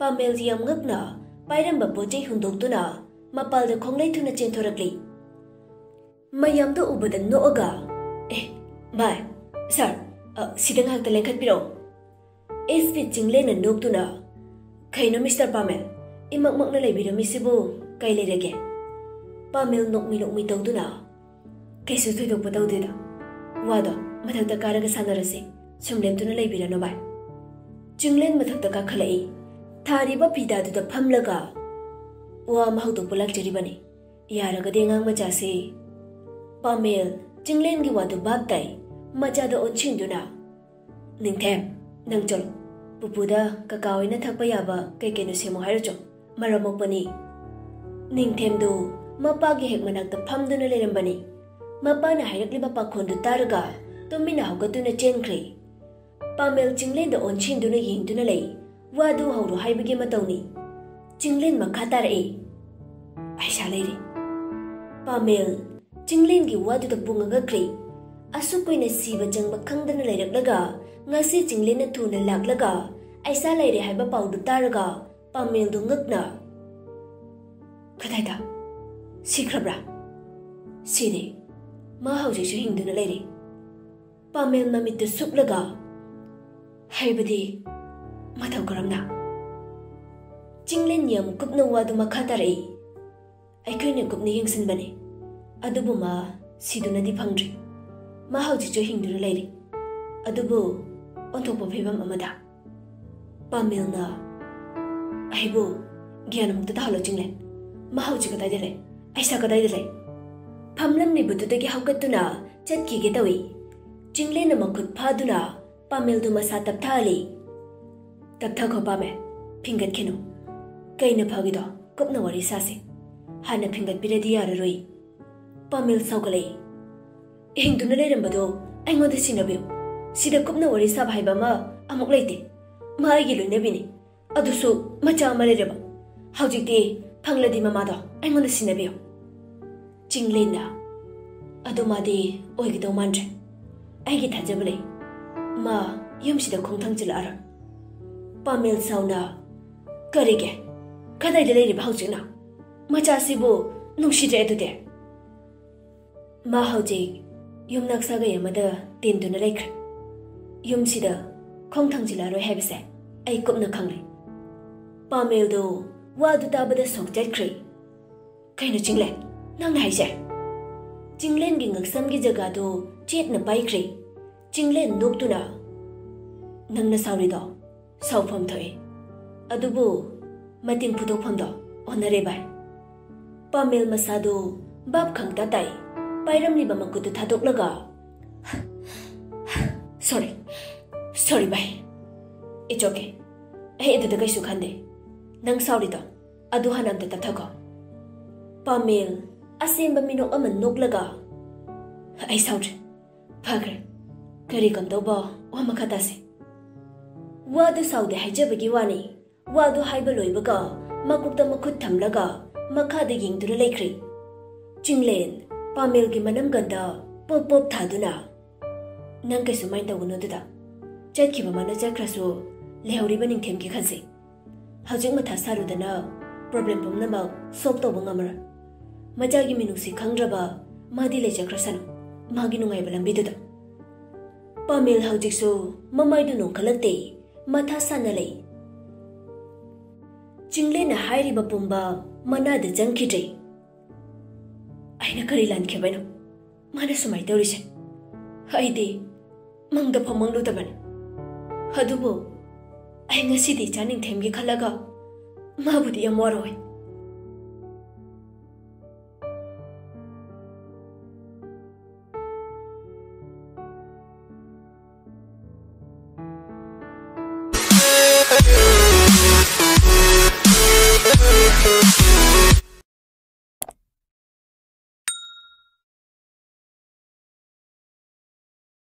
ꯄꯥꯃꯦꯜ ꯌꯥꯝ ꯉꯛꯅ ꯄꯥꯏꯔꯝꯕ ꯄꯣꯠ ꯆꯩ ꯍꯨꯟꯗꯣꯛꯇꯨꯅ ꯃꯄꯥꯜꯗ ꯈꯣꯡꯂꯩ ꯊꯨꯅ ꯆꯦꯟꯊꯣꯔꯛꯂꯤ꯫ ꯃꯌꯥꯝꯗꯣ ꯎꯕꯗ ꯅꯣꯛꯑꯒ, "ꯑꯦ, ꯚꯥꯏ, ꯁꯥꯔ, ꯑ, ꯁꯤꯗ ꯉꯥꯏꯍꯥꯛꯇ ꯂꯦꯡꯈꯠꯄꯤꯔꯛꯑꯣ꯫" ꯑꯦꯁ ꯄꯤ ꯆꯤꯡꯂꯦꯟꯅ ꯅꯣꯛꯇꯨꯅ, "ꯀꯩꯅꯣ, ꯃꯤꯁꯇꯔ ꯄꯥꯃꯦꯜ, ꯏꯃꯛꯃꯛꯅ ꯂꯩꯕꯤꯔꯝꯃꯤꯁꯤꯕꯨ ꯀꯩ ꯂꯩꯔꯒꯦ?" ꯄꯥꯃꯦꯜ ꯅꯣꯛꯃꯤ ꯅꯣꯛꯃꯤ ꯇꯧꯗꯨꯅ, "ꯀꯩꯁꯨ ꯊꯣꯏꯗꯣꯛꯄ ꯇꯧꯗꯦꯗ꯫ ꯋꯥꯗꯣ ꯃꯊꯛꯇ ꯀꯥꯔꯒ ꯁꯥꯟꯅꯔꯁꯤ꯫ ꯁꯨꯝ ꯂꯦꯞꯇꯨꯅ ꯂꯩꯕꯤꯔꯅꯨ, ꯚꯥꯏ꯫" ꯆꯤꯡꯂꯦꯟ ꯃꯊꯛꯇ ꯀꯥꯈꯠꯂꯛꯏ꯫ ꯊꯥꯔꯤꯕ ꯐꯤꯗꯥꯗꯨꯗ ꯐꯝꯂꯒ ꯋꯥ ꯑꯃ ꯍꯧꯗꯣꯛꯄ ꯂꯥꯛꯆꯔꯤꯕꯅꯤ꯫ ꯌꯥꯔꯒꯗꯤ ꯑꯉꯥꯡ ꯃꯆꯥꯁꯤ꯫ ꯄꯥꯃꯦꯜ ꯆꯤꯡꯂꯦꯟꯒꯤ ꯋꯥꯗꯨ ꯚꯥꯞ ꯇꯥꯏ꯫ ꯃꯆꯥꯗ ꯑꯣꯟꯁꯤꯟꯗꯨꯅ, "ꯅꯤꯡꯊꯦꯝ, ꯅꯪ ꯆꯠꯂꯣ꯫ ꯄꯨꯄꯨꯗ ꯀꯀꯥ ꯍꯣꯏꯅ ꯊꯛꯄ ꯌꯥꯕ ꯀꯩ ꯀꯩꯅꯣ ꯁꯦꯝꯃꯣ ꯍꯥꯏꯔꯨꯆꯣ꯫ ꯃꯔꯝ ꯃꯣꯛꯄꯅꯤ꯫" ꯅꯤꯡꯊꯦꯝꯗꯨ ꯃꯄꯥꯒꯤ ꯍꯦꯛ ꯃꯅꯥꯛꯇ ꯐꯝꯗꯨꯅ ꯂꯩꯔꯝꯕꯅꯤ꯫ ꯃꯄꯥꯅ ꯍꯥꯏꯔꯛꯂꯤꯕ ꯄꯥꯈꯣꯟꯗꯨ ꯇꯥꯔꯒ ꯇꯨꯃꯤꯟꯅ ꯍꯧꯒꯠꯇꯨꯅ ꯆꯦꯟꯈ꯭ꯔꯦ꯫ ꯄꯥꯃꯦꯜ ꯆꯤꯡꯂꯦꯟꯗ ꯑꯣꯟꯁꯤꯟꯗꯨꯅ ꯌꯦꯡꯗꯨꯅ ꯂꯩ꯫ ꯋꯥꯗꯨ ꯍꯧꯔꯣ ꯍꯥꯏꯕꯒꯤ ꯃꯇꯧꯅꯤ꯫ ꯆꯤꯡꯂꯦꯟ ꯃꯈꯥ ꯇꯥꯔꯛꯏ꯫ "ꯄꯩꯁꯥ ꯂꯩꯔꯦ꯫" ꯄꯥꯃꯦꯜ ꯆꯤꯡꯂꯦꯟꯒꯤ ꯋꯥꯗꯨꯗ ꯄꯨꯡꯉꯒ ꯀ꯭ꯔꯤ꯫ ꯑꯁꯨꯛ ꯀꯨꯏꯅ ꯁꯤꯕ ꯆꯪꯕ ꯈꯪꯗꯅ ꯂꯩꯔꯛꯂꯒ ꯉꯁꯤ ꯆꯤꯡꯂꯦꯟꯅ ꯊꯨꯅ ꯂꯥꯛꯂꯒ "ꯑꯩꯁꯥ ꯂꯩꯔꯦ" ꯍꯥꯏꯕ ꯄꯥꯎꯗꯨ ꯇꯥꯔꯒ ꯄꯥꯃꯦꯜꯗꯨ ꯉꯛꯅ, "ꯀꯗꯥꯏꯗ? ꯁꯤꯈ꯭ꯔꯕ꯭ꯔꯥ?" "ꯁꯤꯔꯦ꯫ ꯃꯥ ꯍꯧꯖꯤꯛꯁꯨ ꯍꯤꯡꯗꯨꯅ ꯂꯩꯔꯤ꯫" ꯄꯥꯃꯦꯜ ꯃꯃꯤꯠꯇꯨ ꯁꯨꯛꯂꯒ, "ꯍꯥꯏꯕꯗꯤ ꯃꯇꯧ ꯀꯔꯝꯅ?" ꯆꯤꯡꯂꯦꯟ ꯌꯥꯝ ꯀꯨꯞꯅ ꯋꯥꯗꯨ ꯃꯈꯥ ꯇꯥꯔꯛꯏ꯫ "ꯑꯩꯈꯣꯏꯅ ꯀꯨꯞꯅ ꯌꯦꯡꯁꯤꯟꯕꯅꯤ, ꯑꯗꯨꯕꯨ ꯃꯥ ꯁꯤꯗꯨꯅꯗꯤ ꯐꯪꯗ꯭ꯔꯤ꯫ ꯃꯥ ꯍꯧꯖꯤꯛꯁꯨ ꯍꯤꯡꯗꯨꯅ ꯂꯩꯔꯤ, ꯑꯗꯨꯕꯨ ꯑꯣꯟꯊꯣꯛꯄ ꯐꯤꯕꯝ ꯑꯃꯗ꯫" ꯄꯥꯃꯦꯜꯅ, "ꯑꯩꯕꯨ ꯒ꯭ꯌꯥꯟ ꯑꯃꯨꯛꯇ ꯇꯥꯍꯜꯂꯣ ꯆꯤꯡꯂꯦꯟ꯫ ꯃꯥ ꯍꯧꯖꯤꯛ ꯀꯗꯥꯏꯗ ꯂꯩ? ꯑꯩꯁꯥ ꯀꯗꯥꯏꯗ ꯂꯩ?" ꯐꯝꯂꯝꯂꯤꯕꯗꯨꯗꯒꯤ ꯍꯧꯒꯠꯇꯨꯅ ꯆꯠꯈꯤꯒꯦ ꯇꯧꯏ꯫ ꯆꯤꯡꯂꯦꯟꯅ ꯃꯈꯨꯠ ꯐꯥꯗꯨꯅ ꯄꯥꯃꯦꯜꯗꯨ ꯃꯁꯥ ꯇꯞꯊꯍꯜꯂꯤ꯫ "ꯇꯞꯊꯈꯣ ꯄꯥꯃꯦꯜ, ꯐꯤꯡꯒꯠꯈꯤꯅꯨ꯫ ꯀꯩꯅ ꯐꯒꯦꯗꯣ ꯀꯨꯞꯅ ꯋꯥꯔꯤ ꯁꯥꯁꯤ꯫ ꯍꯥꯟꯅ ꯐꯤꯡꯒꯠꯄꯤꯔꯗꯤ ꯌꯥꯔꯔꯣꯏ꯫" ꯄꯥꯃꯦꯜ ꯁꯥꯎꯒꯠꯂꯛꯏ꯫ "ꯍꯤꯡꯗꯨꯅ ꯂꯩꯔꯝꯕꯗꯣ ꯑꯩꯉꯣꯟꯗ ꯁꯤꯟꯅꯕꯤꯌꯨ꯫ ꯁꯤꯗ ꯀꯨꯞꯅ ꯋꯥꯔꯤ ꯁꯥꯕ ꯍꯥꯏꯕ ꯑꯃ ꯑꯃꯨꯛ ꯂꯩꯇꯦ꯫ ꯃꯥ ꯑꯩꯒꯤ ꯂꯣꯏꯅꯕꯤꯅꯤ꯫ ꯑꯗꯨꯁꯨ ꯃꯆꯥ ꯑꯃ ꯂꯩꯔꯦꯕ꯫ ꯍꯧꯖꯤꯛꯇꯤ ꯐꯪꯂꯗꯤ ꯃꯃꯥꯗꯣ ꯑꯩꯉꯣꯟꯗ ꯁꯤꯟꯅꯕꯤꯌꯨ꯫" ꯆꯤꯡꯂꯦꯟꯅ, "ꯑꯗꯨ ꯃꯥꯗꯤ ꯑꯣꯏꯒꯗꯧ ꯃꯥꯟꯗ꯭ꯔꯦ꯫ ꯑꯩꯒꯤ ꯊꯥꯖꯕ ꯂꯩ꯫ ꯃꯥ ꯌꯨꯝꯁꯤꯗ ꯈꯣꯡꯊꯥꯡ ꯆꯤꯜꯂꯛꯑꯔꯣꯏ꯫" ꯄꯥꯃꯦꯜ ꯁꯥꯎꯅ, "ꯀꯔꯤꯒꯤ? ꯀꯗꯥꯏꯗ ꯂꯩꯔꯤꯕ ꯍꯧꯖꯤꯛꯅ? ꯃꯆꯥꯁꯤꯕꯨ ꯅꯨꯡꯁꯤꯗ꯭ꯔꯦ ꯑꯗꯨꯗꯤ?" ꯃꯥ ꯍꯧꯖꯤꯛ ꯌꯨꯝꯅꯥꯛ ꯁꯥꯒꯩ ꯑꯃꯗ ꯇꯤꯟꯗꯨꯅ ꯂꯩꯈ꯭ꯔꯦ꯫ ꯌꯨꯝꯁꯤꯗ ꯈꯣꯡ ꯊꯥꯡꯖꯤꯜꯂꯛꯑꯔꯣꯏ ꯍꯥꯏꯕꯁꯦ ꯑꯩ ꯀꯨꯞꯅ ꯈꯪꯂꯦ꯫ ꯄꯥꯃꯦꯜꯗꯣ ꯋꯥꯗꯨ ꯇꯥꯕꯗ ꯁꯣꯛ ꯆꯠꯈ꯭ꯔꯦ꯫ "ꯀꯩꯅꯣ ꯆꯤꯡꯂꯦꯟ, ꯅꯪꯅ ꯍꯥꯏꯁꯦ?" ꯆꯤꯡꯂꯦꯟꯒꯤ ꯉꯛꯁꯝꯒꯤ ꯖꯒꯥꯗꯨ ꯆꯦꯠꯅ ꯄꯥꯏꯈ꯭ꯔꯦ꯫ ꯆꯤꯡꯂꯦꯟ ꯅꯣꯛꯇꯨꯅ, "ꯅꯪꯅ ꯁꯥꯎꯔꯤꯗꯣ ꯁꯥꯎꯐꯝ ꯊꯣꯛꯏ, ꯑꯗꯨꯕꯨ ꯃꯇꯤꯡ ꯐꯨꯗꯣꯛꯐꯝꯗꯣ ꯑꯣꯟꯅꯔꯦ ꯚꯥꯏ꯫ ꯄꯥꯃꯦꯜ ꯃꯁꯥꯗꯨ ꯚꯥꯞ ꯈꯪꯇ ꯇꯥꯏ, ꯄꯥꯏꯔꯝꯂꯤꯕ ꯃꯈꯨꯠꯇꯨ ꯊꯥꯗꯣꯛꯂꯒ, Sorry, sorry ꯚꯥꯏ, it's okay, ꯑꯩ ꯑꯗꯨꯗ ꯀꯩꯁꯨ ꯈꯟꯗꯦ꯫ ꯅꯪ ꯁꯥꯎꯔꯤꯗꯣ ꯑꯗꯨ ꯍꯥꯟꯅ ꯑꯝꯇ ꯇꯞꯊꯈꯣ꯫" ꯄꯥꯃꯦꯜ ꯑꯁꯦꯡꯕ ꯃꯤꯅꯣꯛ ꯑꯃ ꯅꯣꯛꯂꯒ, "ꯑꯩ ꯁꯥꯎꯗ꯭ꯔꯦ, ꯐꯈ꯭ꯔꯦ, ꯀꯔꯤ ꯀꯝꯗꯧꯕ ꯋꯥ ꯃꯈꯥ ꯇꯥꯁꯤ?" ꯋꯥꯗꯨ ꯁꯥꯎꯗꯦ ꯍꯥꯏꯖꯕꯒꯤ ꯋꯥꯅꯤ꯫ ꯋꯥꯗꯨ ꯍꯥꯏꯕ ꯂꯣꯏꯕꯒ ꯃꯀꯣꯛꯇ ꯃꯈꯨꯠ ꯊꯝꯂꯒ ꯃꯈꯥꯗ ꯌꯦꯡꯗꯨꯅ ꯂꯩꯈ꯭ꯔꯦ꯫ ꯆꯤꯡꯂꯦꯟ ꯄꯥꯃꯦꯜꯒꯤ ꯃꯅꯝꯒꯟꯗ ꯄꯣꯞ ꯄꯣꯞ ꯊꯥꯗꯨꯅ, "ꯅꯪ ꯀꯩꯁꯨ ꯃꯥꯏꯟ ꯇꯧꯒꯅꯨ ꯑꯗꯨꯗ꯫ ꯆꯠꯈꯤꯕ ꯃꯥꯅ ꯆꯠꯈ꯭ꯔꯁꯨ ꯂꯩꯍꯧꯔꯤꯕ ꯅꯤꯡꯊꯦꯝꯒꯤ ꯈꯟꯁꯤ꯫ ꯍꯧꯖꯤꯛ ꯃꯊꯥ ꯁꯥꯔꯨꯗꯅ ꯄ꯭ꯔꯣꯕ꯭ꯂꯦꯝ ꯄꯨꯝꯅꯃꯛ ꯁꯣꯜꯕ ꯇꯧꯕ ꯉꯝꯃꯔꯣꯏ꯫ ꯃꯆꯥꯒꯤ ꯃꯤꯅꯨꯡꯁꯤ ꯈꯪꯗ꯭ꯔꯕ ꯃꯥꯗꯤ ꯂꯩꯖꯈ꯭ꯔꯁꯅꯨ ꯃꯥꯒꯤ ꯅꯨꯡꯉꯥꯏꯕ ꯂꯝꯕꯤꯗꯨꯗ꯫" ꯄꯥꯃꯦꯜ ꯍꯧꯖꯤꯛꯁꯨ ꯃꯃꯥꯏꯗꯨ ꯅꯣꯡꯈꯠꯂꯛꯇꯦ, ꯃꯊꯥ ꯁꯥꯅ ꯂꯩ꯫ ꯆꯤꯡꯂꯦꯟꯅ ꯍꯥꯏꯔꯤꯕ ꯄꯨꯝꯕ ꯃꯅꯥꯗ ꯆꯪꯈꯤꯗ꯭ꯔꯦ꯫ "ꯑꯩꯅ ꯀꯔꯤ ꯂꯥꯟꯈꯤꯕꯅꯣ ꯃꯥꯅ ꯁꯨꯃꯥꯏꯅ ꯇꯧꯔꯤꯁꯦ? ꯑꯩꯗꯤ ꯃꯪꯗ ꯐꯥꯎ ꯃꯪꯂꯨꯗꯕꯅꯤ꯫ ꯑꯗꯨꯕꯨ ꯑꯩ ꯉꯁꯤꯗꯤ ꯏꯆꯥ ꯅꯤꯡꯊꯦꯝꯒꯤ ꯈꯜꯂꯒ ꯃꯥꯕꯨꯗꯤ ꯌꯥꯝ ꯋꯥꯔꯧꯏ꯫